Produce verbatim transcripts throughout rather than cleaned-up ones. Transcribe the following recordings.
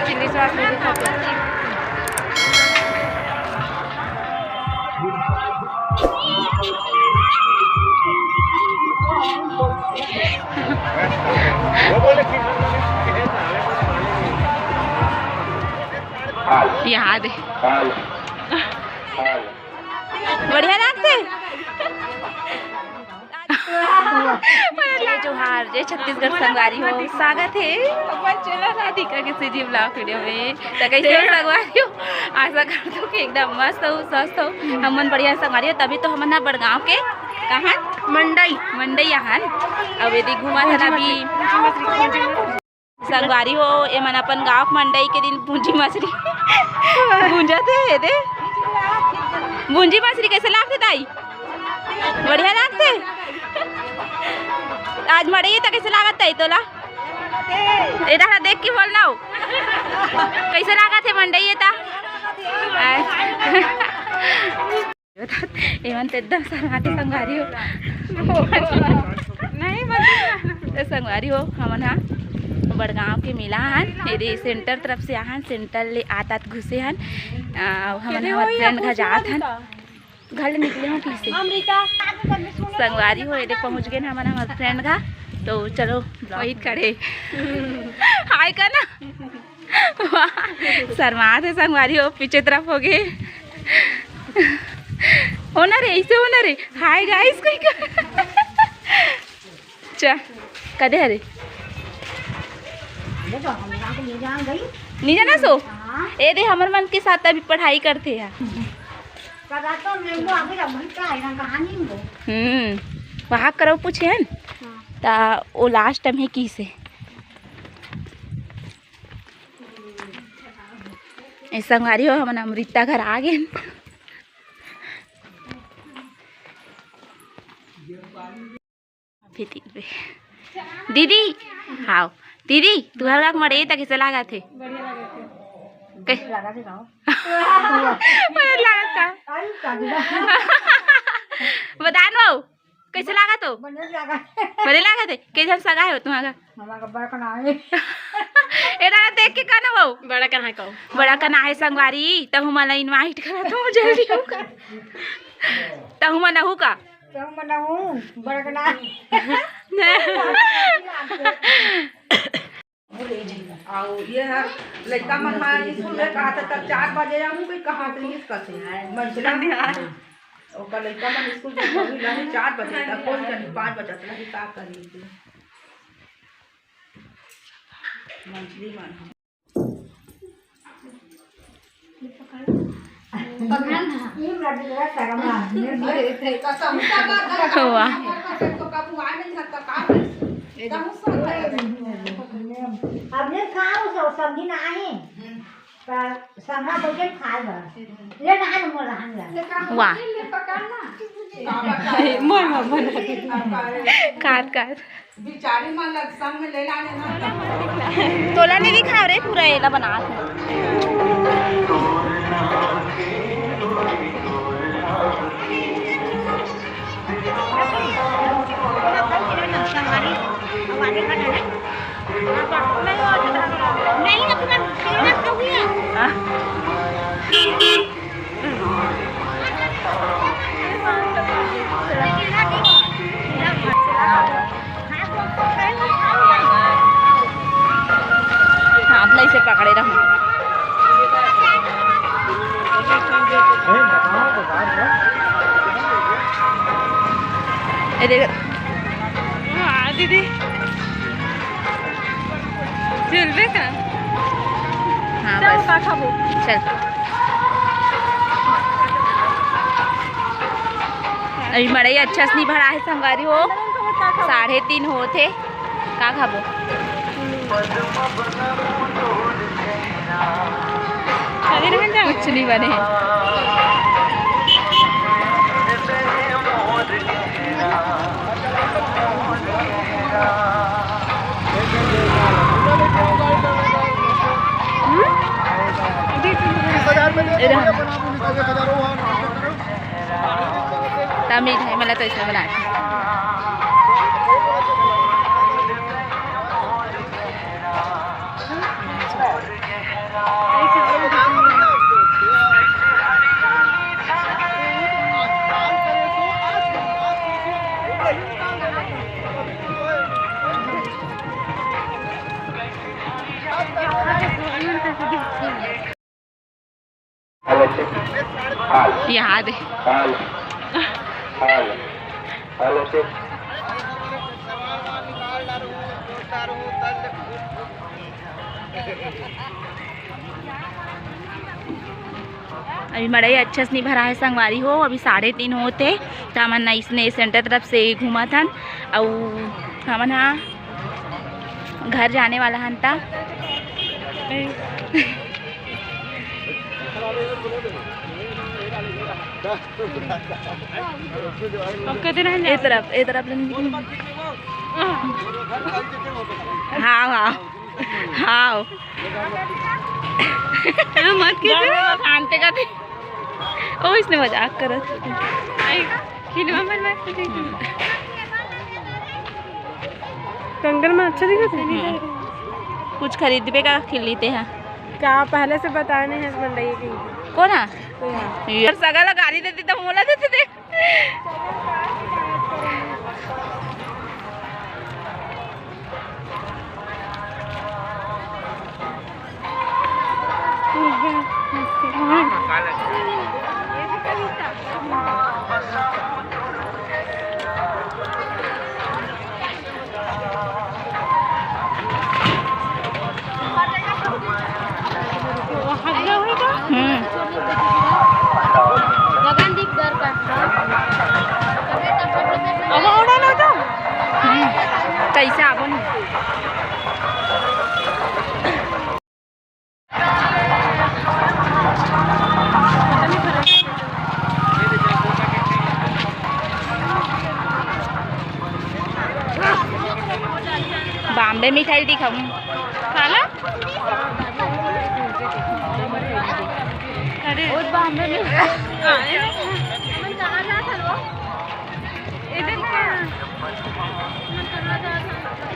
Chilli sauce ले लेता हूँ। यहाँ दे। बढ़िया लागथे। जय जोहार, जय छत्तीसगढ़ संगवारी हो, स्वागत हे अपन चैनल राधिका के सीजी ब्लॉग वीडियो में। त कैसे हो संगवारी हो? आशा करत हो कि एकदम मस्त हो, स्वस्थ हो। हमन बढ़िया संगवारी हो, तभी तो हमन ह बड़गांव के कहाँ मंडई। मंडई आहन। अब यदि घूमत हन अभी। संगवारी हो, एमन अपन गाँव के मंडई के दिन भूंजी मछली भूंजत हे, दे। भूंजी मछली कैसे लागथे दाई? बढ़िया लागथे। आज मंडई त कैसे लागत दाई तोला? ए डहरा देख के बोल ना हो। कैसे लागत हे मंडई त? आय। एमन तो एकदम शर्माथे संगवारी हो। नहीं, मत बोल। तो संगवारी हो, हमन हा बड़गांव के मिला हन, एदे सेंटर तरफ से आहन, सेंटर ले आत आत घुसे हन। आ, हमन हमर फ्रेंड घर जात हन। घर ले निकले हन फिर से। संगवारी हो, एदे पहुंच गए हमन हमर फ्रेंड घर। तो चलो, वही खड़े। हाय का ना। वाह, शर्मात हे संगवारी हो, पीछे तरफ हो गे। हो ना रे, ऐसे हो ना रे। हाय गाइस, कोई का। चा, कदे हरे? ये तो हम यहाँ के ले जान गई। नहीं जाना सो? हाँ। एदे हमर मन के साथ अभी पढ़ाई करथे यार। पता तो मेरे को अभी अब का है ना, कहानी में। हम्म, वहाँ करो पूछे हन। हाँ। ता वो लास्ट टाइम ही की से। ए संगवारी हो, हमन अमृता घर आ गेन। दीदी, हाव। दीदी, तुहर गाँव के मंडई त कइसे लागत हे? बढ़िया लागत हे। कइ- बढ़िया लागत हे का? बता न बाबू। कइसे लागत हो? बने लागत। बने लागत हे। के झन सगा हे तुँहर घर? हमार बड़का नाहे। एला देख के का ना हो? बड़का नाहे कहो। बड़का नाहे संगवारी, तहु मन ला invite करत हो, जल्दी हो का। तहु मन आहू का? तहु मन आहू, बड़का नाहे। अउ ये हर लइका मन ह स्कूल में कहा था, तब चार बजे आऊँ, कोई कहा तो ये कथे, मंझला। ओकर लइका मन स्कूल में पहुँच लगे चार बजे तक, कोई जनी पाँच बजे तक का करी। मंझली मन। वाह। अब ले खाओ, सब सब्जी ना आए। त संघा बइठे खाए बर। ले नहा ले, मोर रहन ला। वाह। मोर, मोर, मोर। काट, काट। बिचारी मन ला संग में ले लाने ना। तोला नहीं दिखाओ रे, पूरा एला बना। हाथ ला ऐसे पकड़े रहूं। ए देख। हाँ, दीदी। चलबे का? हाँ, चल, बस। का खाबो? चल। अभी मड़ई अच्छा से नहीं भरा है संगवारी हो, साढ़े तीन होत हे। का खाबो? कुछ नहीं बने। तमीज है, मतलब तो इसमें बना। यहाँ दे। अभी मड़ई अच्छा से नहीं भरा है संगवारी हो, अभी साढ़े तीन होत हे, त हमन अइसने center तरफ से घूमत हन। अउ हमन हा घर जाने वाला हन ता। अब कते रहन ए तरफ, ए तरफ ले। हाँ, हाँ, हाँ। मत कीजिए। शांति का थे। ओ, इसने मजाक करत। खिलवा मन मत कीजिए। कंगन में अच्छा दिखत हे। हम्म। कुछ खरीदबे का, खिल्ली ते हा। का पहले से बताने हैं मंडई की? कोन हा? तो यहाँ। यार, सगा ला गारी देती त मोला देती ते। हम्म। गगनदीप दर का। अब उड़ा ना तो। हम्म। कैसे आबो नहीं? बॉम्बे मिठाई दिखाऊं। काला? अरे। और बॉम्बे में। हाँ, है ना? इधर ना।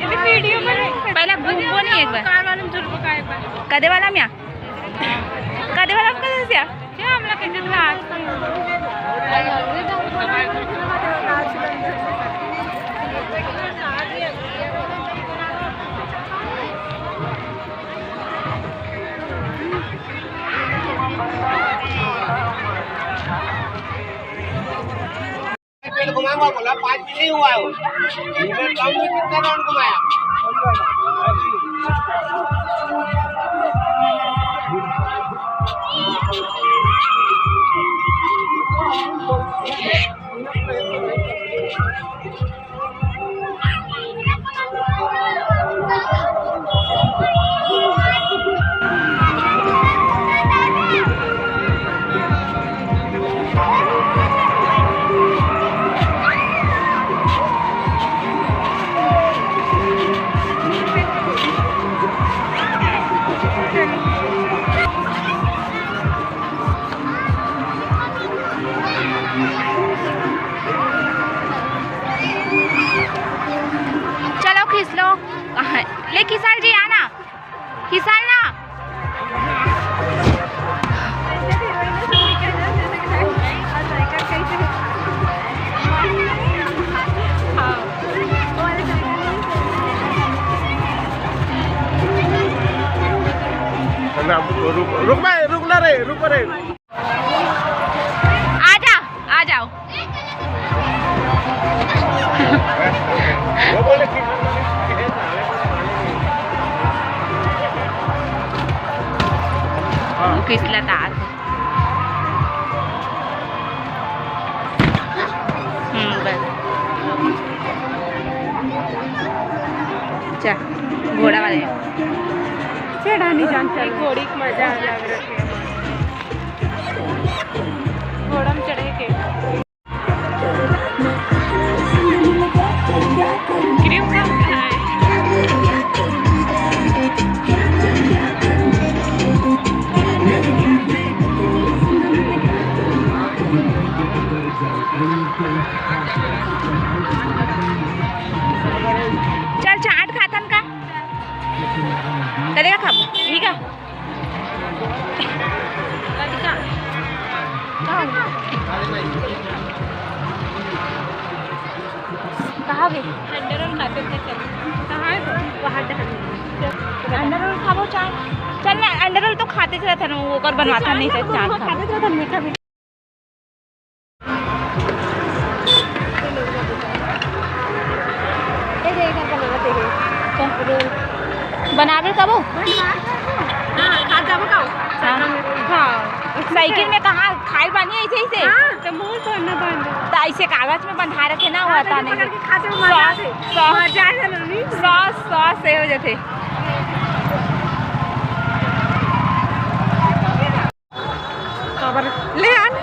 इधर वीडियो बने। पहला घूमबो नहीं एक बार। कार वाले में झुलबो का एक बार। कदे वाला में? कदे वाला में कदे से? क्या हमला कैसे था आज? पेड़ घुमाऊंगा बोला, पाँच भी नहीं हुआ है वो। मिनट कम में कितना राउंड घुमाया? चलो खींच लो। ले खिसाल जी, आना, खिसाल ना। रुक, रुक ना रे, रुक रे। आ जा, आ जाओ। वो किसला तार। हम्म, बस। चा, घोड़ा वाले। चढ़ा नहीं जानता। घोड़ी का मजा आ जाएगा। घोड़ा में चढ़े के। चल, चाट खाथन का? करेगा खाबो? ठीक है। कहाँ बे? अंडा रोल खाते थे, चल। कहाँ है वो? वहाँ डहर। अंडा रोल खाबो चाय। चल ना, अंडा रोल तो खाते रहता ना, वो ओकर बनवाता नहीं था, चाट खाते रहता मीठा मीठा। बनाबे कबो? हाँ, खा जाबो का? हाँ। हाँ। साइकिल में कहाँ खाए बानी ऐसे, ऐसे? हाँ, तो मुंह तो न बंद। तो ऐसे कागज में बंधा रखे ना, हाँ, हुआ तो ताने पकड़ के। के खाते में मजा सॉस, आते। सॉस। मजा आ जाए ना, नहीं? सॉस, सॉस से हो जाते। काबर ले आन।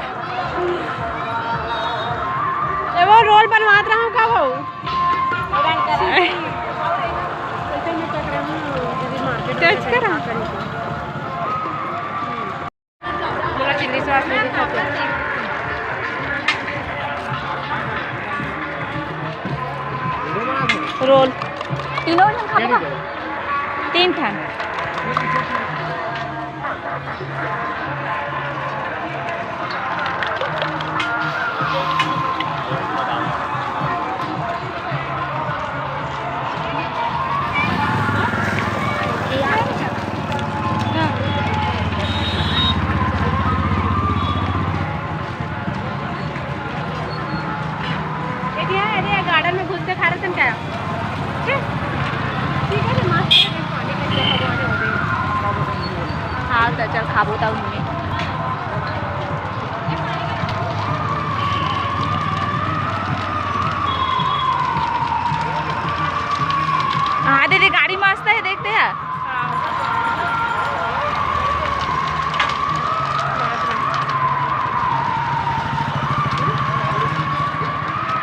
ए, वो रोल बनवात रहा हूँ का वो? टेस्ट करा। मोला चिल्ली सॉस नहीं दिखा। रोल तीनों जन खाबो का? तीन ठन। ए भैया, अरे, गार्डन में घुस के खा रहे थे क्या? ठीक है, ठीक है, मस्त है, पानी का क्या भगवान है, हो गई। हाँ, तो चल, खाबो तब हमें। हाँ दीदी, गाड़ी मस्त है, देखते हैं।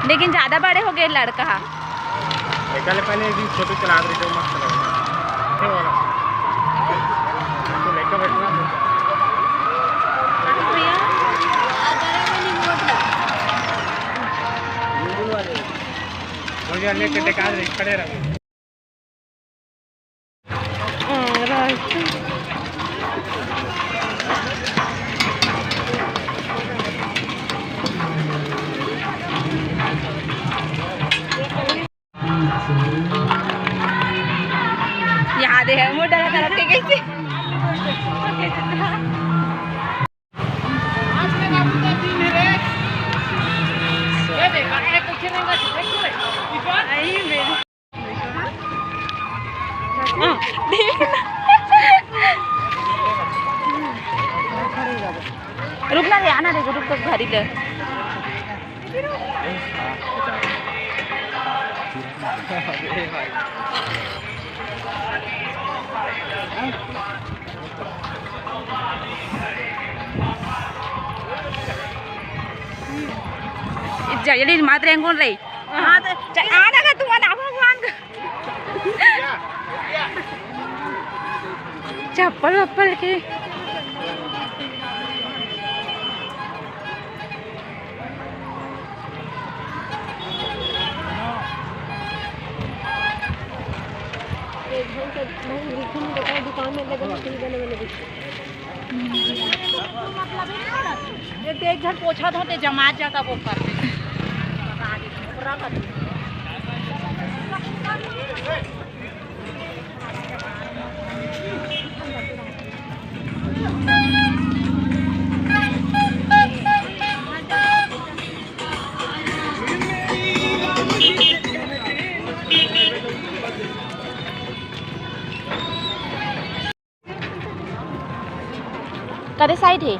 लेकिन ज्यादा बड़े हो गए लड़का। एकले पहले भी फोटो चला रही तो मस्त लगे। ये वाला। तो लेकर बैठना। मुझे अन्य के टिका दे, खड़े रहो। यहाँ दे है, मुंह डरा करत के कैसे? हाँ, देख ना। रुक ना रे, आना रे, रुक तो घरी ले। जल्दी मात्र एंगोन रही। हाँ, तो च-, आना का तुम ना भगवान का। चप्पल वप्पल के। एक ढंग से, ढंग लिखूं, बताओ, दुकान में लगे, मशीन बने बने दिखते। ये तो एक घर पोछा धोते जमा जाता वो कर दे। कदे साइड हे?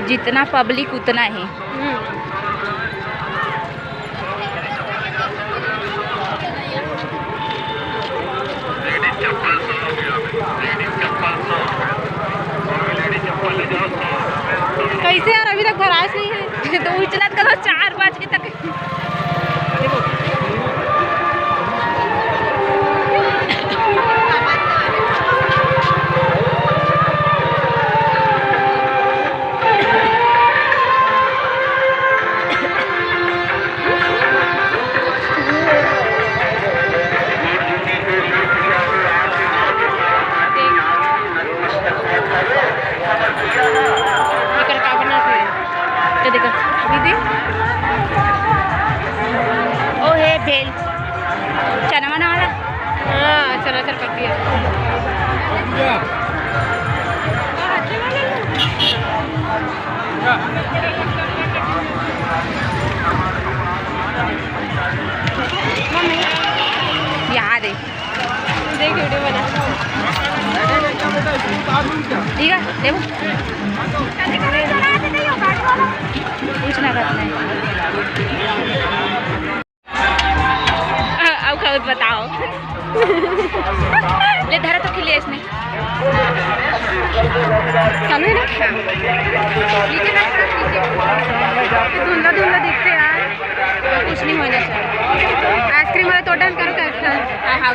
जितना पब्लिक उतना ही। हम्म। कैसे यार, अभी तक भराइस नहीं है। तो उछलत करो चार बज के तक। यहाँ देख, देख वीडियो बना। ठीक है, देबो। कुछ ना करना है। अउ खाओ, बताओ। ले धरा तो खिले इसने। चालू है ना? हाँ। नीचे ना, नीचे। धुंधला धुंधला दिखते यार। कुछ नहीं होना चाहिए। आइसक्रीम वाला तो डन करो, क्या? हाँ, हाँ।